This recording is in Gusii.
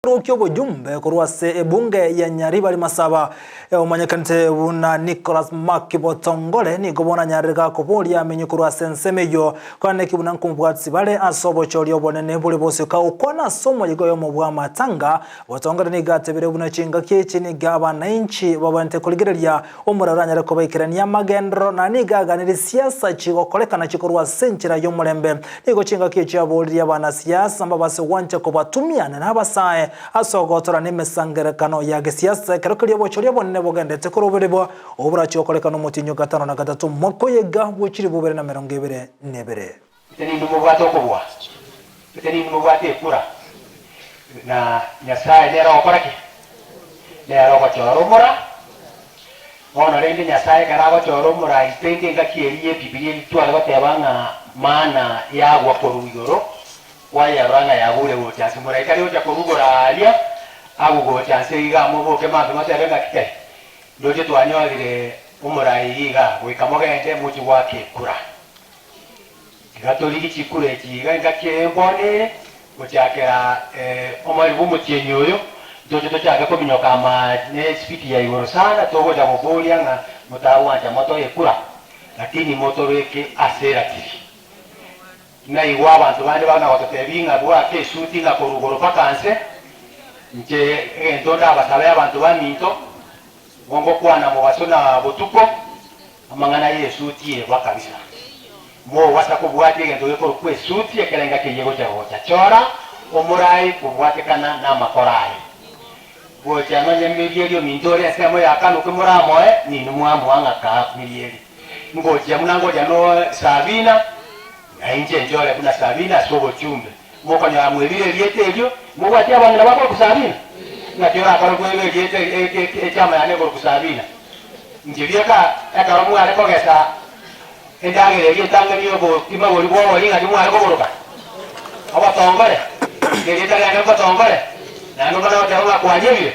Ekerogo ki'obojumbe korwa ase ebunge ya Nyaribari Masaba omanyekanete buna Nicholas Mark Botongore nigo bono anyarire gakoboria amenye korwa ase ensemo eyio koaneki buna nkomobwatisi bare ase obochori obonene bore bosio gokwana ase omoyega oyomo bw'amatanga. Botongore nigo atebire buna chingaki echi nigo abanainchi babwenerete korigereria omorero anyare kobaikerania amagenderero na nigo aganirie siasa chigokorekana chikorwa ase enchera y'omorembe. Nigo chingaki echio aboririe abanasiasa mbabase gwancha kobatumiana nabasae ase ogotorana emesangererekano ya gesiasa ekero keria obochori obonene bogendete koroberigwa obwo borachie gokorekana omotienyi o gatano na gatato omwaka oyega bwe chilifu bibere na emerongo ebere na ebere. Inche nindwe mobwate okobua, inche nindwe mobwate ekura, na Nyasae nere ogokora ki? Nere ogochora omora. Bono rende Nyasae ekero agochora omora I think engaki eria y'Ebibilia eria tware goteba ng'a mana yagwa korwa igoro, kwayerora ng'a yagure gocha nse. Morai tari gocha korwa igoro aaria, agwo gocha nse iga moboke mambia motebe ng'aki kai, ndoche twanyorire omorai iga, goika mogende mochie goaka ekura. Tiga torigie chikura echi iga engaki eye mbono ere, gochakera omorero bw'omotienyi oyo, ntoche tochake kominyoka ama ne speed ya igoro sana, togocha goboria ng'a motagwancha motoe ekura, lakini motorweke ase eratiri. Naigwa abanto bande bana gototebia ng'a bwake esuti ng'a korwa igoro mpaka nse, inche egento ndabasabe abanto baminto, ngokwana mobaso na botuko, Amang'ana y'esuti eba kabisa. Mobasa kobwatia egento gekorokwa esuti ekero engaki eyio egocha gocha. Chora omorai kobwatekana namakora aye. Gocha nonye mirieri ominto ore ensemo ya kano ki moramoe, ninwe mwamoa ng'a kaa mirieri. Ngochia buna ngocha no Sabina, na inche nchore buna Sabina ase obochumbe. Mokonyora mwebire erieta erio, mobwatie abang'ina bakorokwa Sabina? Naki orakore kweba erieta echama yane ekorokwa Sabina? Inche bieka ekero mware kogesa endagera eria etang'ani y'obokima boria bw'obori ng'aki mware koboroka? Obotongore, nerieta riane mbotongore, naende omanye goteba ng'a kwanyebire.